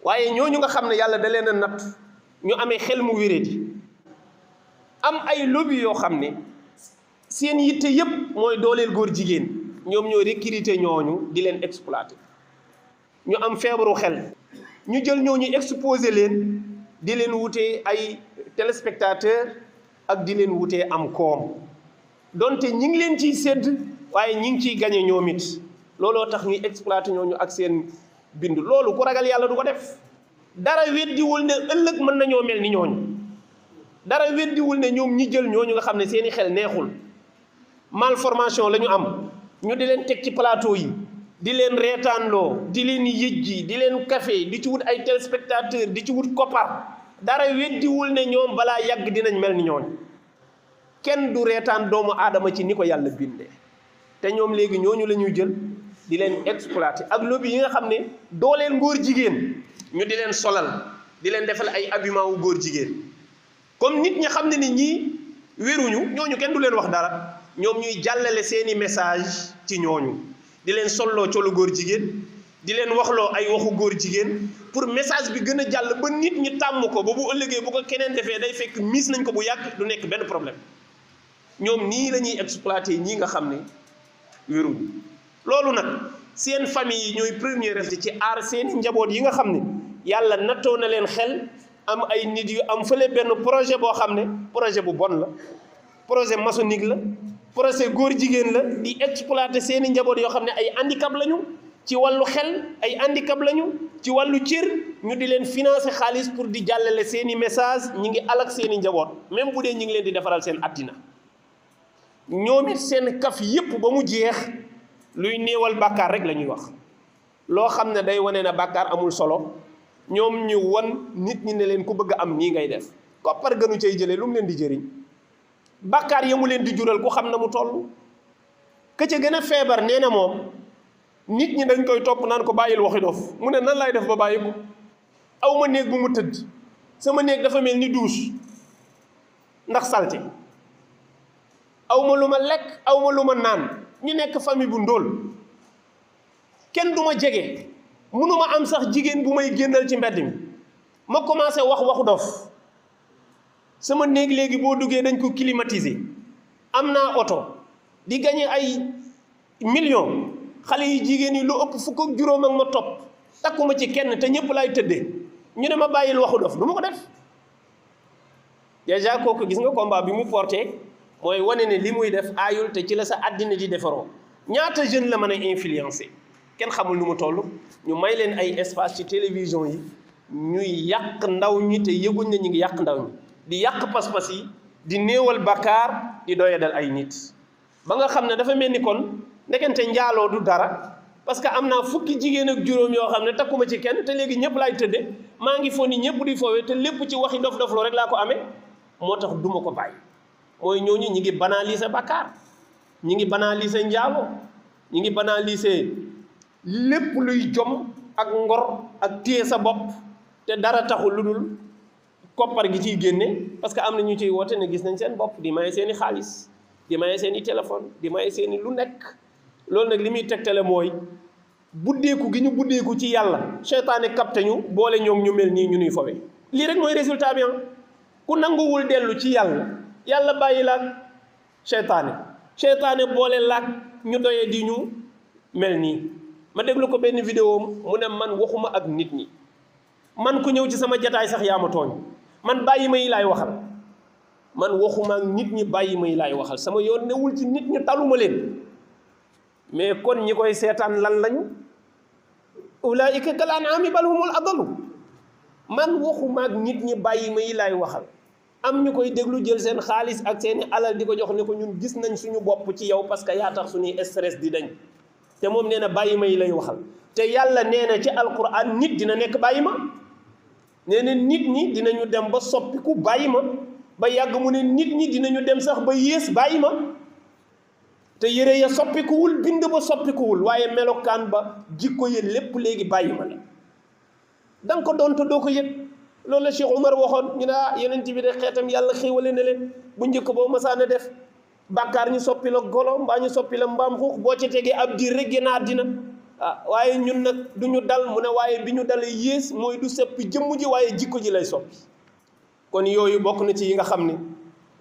waaye ñooñu nga xam ne yàlla da leen a natt ñu amee xel mu wéradi am ay lobby yoo xam ne seen yitte yépp mooy dooleel góor jigéen ñoom ñoo recruter ñooñu di leen exploiter ñu am feebaru xel ñu jël ñooñu exposé leen di leen wutee ay téléspectateur ak di leen wutee am koom donte ñi ngi leen ciy sédd waaye ñi ngi ciy gañe ñoom it looloo tax ñuy exploiter ñooñu ak seen bind loolu ku ragal yàlla du ko def dara weddiwul ne ëllëg mën nañoo mel ni ñooñu dara weddiwul ne ñoom ñi jël ñooñu nga xam ne seeni xel neexul malformation la ñu am ñu di leen teg ci plateau yi di leen reetaanloo di leen yëjji di leen café di ci wut ay téléspectateur di ci wut koppar dara weddiwul ne ñoom balaa yàgg dinañ mel ni ñooñu kenn du reetaan doomu aadama ci ni ko yàlla bindee te ñoom léegi ñooñu la ñuy jël di leen exploiter ak lobby yi nga xam ne dooleel góor jigéen ñu di leen solal di leen defal ay habillement wu góor jigéen comme nit ñi xam ne ni ñii wéruñu ñooñu kenn du leen wax dara ñoom ñuy jàllale seeni message ci ñooñu di leen solloo colu góor jigéen di leen waxloo ay waxu góor jigéen pour message bi gën a jàll ba nit ñi tàmm ko ba bu ëllëgee bu ko keneen defee day fekk miis nañ ko bu yàgg du nekk benn problème ñoom nii la ñuy exploiter ñii nga xam ne wéruñu loolu nag seen famille yi ñooy premier reste ci aar seeni njaboot yi nga xam ne yàlla nattoo na leen xel am ay nit yu am fële benn projet boo xam ne projet bu bon la projet maçonnique la projet góor jigéen la di exploiter seeni njaboot yoo xam ne ay handicap lañu ci wàllu xel ay handicap lañu ci wàllu cër ñu di leen financer xaalis pour di jàllale seeni message ñi ngi alak seeni njaboot même bu dee ñi ngi leen di defaral seen àddina ñoom it seen kaf yépp ba mu jeex luy néewal bàkkaar rek la ñuy wax loo xam ne day wane ne bàkkaar amul solo ñoom ñu wan nit ñi ne leen ku bëgg am nii ngay def koppar gënu cay jëlee lu mu leen di jëriñ bàkkaar ya mu leen di jural ku xam na mu toll ka ca gën a feebar nee na moom nit ñi dañ koy topp naan ko bàyyil waxi dof mu ne nan lay def ba bàyyi ko aw ma néeg bu mu tëdd sama néeg dafa mel ni douche ndax salte aw ma lu ma lekk aw ma lu ma naan ñu nekk famille bu ndóol kenn du ma jege mënuma am sax jigéen bu may génnal ci mbedd mi ma commencé wax waxu dof sama néeg léegi boo duggee dañ ko climatiser am naa oto di gagné ay millions xale yi jigéen yi lu ëpp fukk ak juróom ak ma topp takkuma ci kenn te ñëpp laay tëddee ñu ne ma bàyyil waxu dof du ma ko def déjà kooku gis nga combat bi mu porté mooy wane ne li muy def aayul te ci la sa àddina di defaroo ñaata jeune la mën a influencer kenn xamul nu mu toll ñu may leen ay espace ci télévision yi ñuy yàq ndaw ñi te yëguñ na ñu ngi yàq ndaw ñi di yàq pas-pas yi di néewal bakkaar di doyadal ay nit ba nga xam ne dafa mel ni kon ndekente njaaloo du dara parce que am naa fukki jigéen ak juróom yoo xam ne takkuma ci kenn te léegi ñëpp laay tëdde maa ngi fo ni ñëpp di foowee te lépp ci waxi dof-dof loo rek laa ko amee moo tax duma ko bàyyi mooy ñooñu ñi ngi banaliser bakkaar ñi ngi banaliser njaaloo ñi ngi banaliser lépp luy jom ak ngor ak téye sa bopp te dara taxul lu dul koppar gi ciy génne parce que am na ñu ciy woote ne gis nañ seen bopp di maye seeni xaalis di maye seeni téléphone di maye seeni lu nekk loolu nag li muy tegtale mooy buddeeku gi ñu buddeeku ci yàlla seytaane capté ñu boole ñoom ñu mel nii ñu nuy fowe lii rek mooy résultat bi ku nanguwul dellu ci yàlla yàlla bàyyi laak seytaane boole laak ñu doyee di ñu mel nii ma déglu ko benn vidéo mu ne man waxuma ak nit ñi man ku ñëw ci sama jataay sax yaa ma tooñ man bàyyi ma yi laay waxal man waxuma ak nit ñi bàyyi ma yi laay waxal sama yoon newul ci nit ñi taluma leen mais kon ñi koy seetaan lan lañu ulaa'ika kal an'aami bal humul adallu man waxuma ak nit ñi bàyyi ma yi laay waxal am ñu koy déglu jël seen xaalis ak seeni alal di ko jox ne ko ñun gis nañ suñu bopp ci yow parce que yaa tax suñuy stress di dañ te moom nee na bàyyi ma yi lay waxal te yàlla nee na ci alquran nit dina nekk bàyyi ma nee na nit ñi dinañu dem ba soppiku bàyyi ma ba yàgg mu ne nit ñi dinañu dem sax ba yées bàyyi ma te yére ya soppikuwul bind ba soppikuwul waaye melokaan ba jikko yi lépp léegi bàyyi ma la da nga ko doon te doo ko yëg loolu la Cheikh Umar waxoon ñu ne yonent bi de xeetam yàlla xéewale na leen bu njëkk boo masaana def bàkkaar ñu soppi la golo mbaa ñu soppi la mbaam xuux boo ci tegee ab diir rek génn àddina ah waaye ñun nag du ñu dal mu ne waaye bi ñu dalee yées mooy du seppi jëmm ji waaye jikko ji lay soppi kon yooyu bokk na ci yi nga xam ne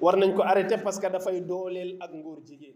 war nañ ko arrêté parce que dafay dooleel ak ngóor jigéen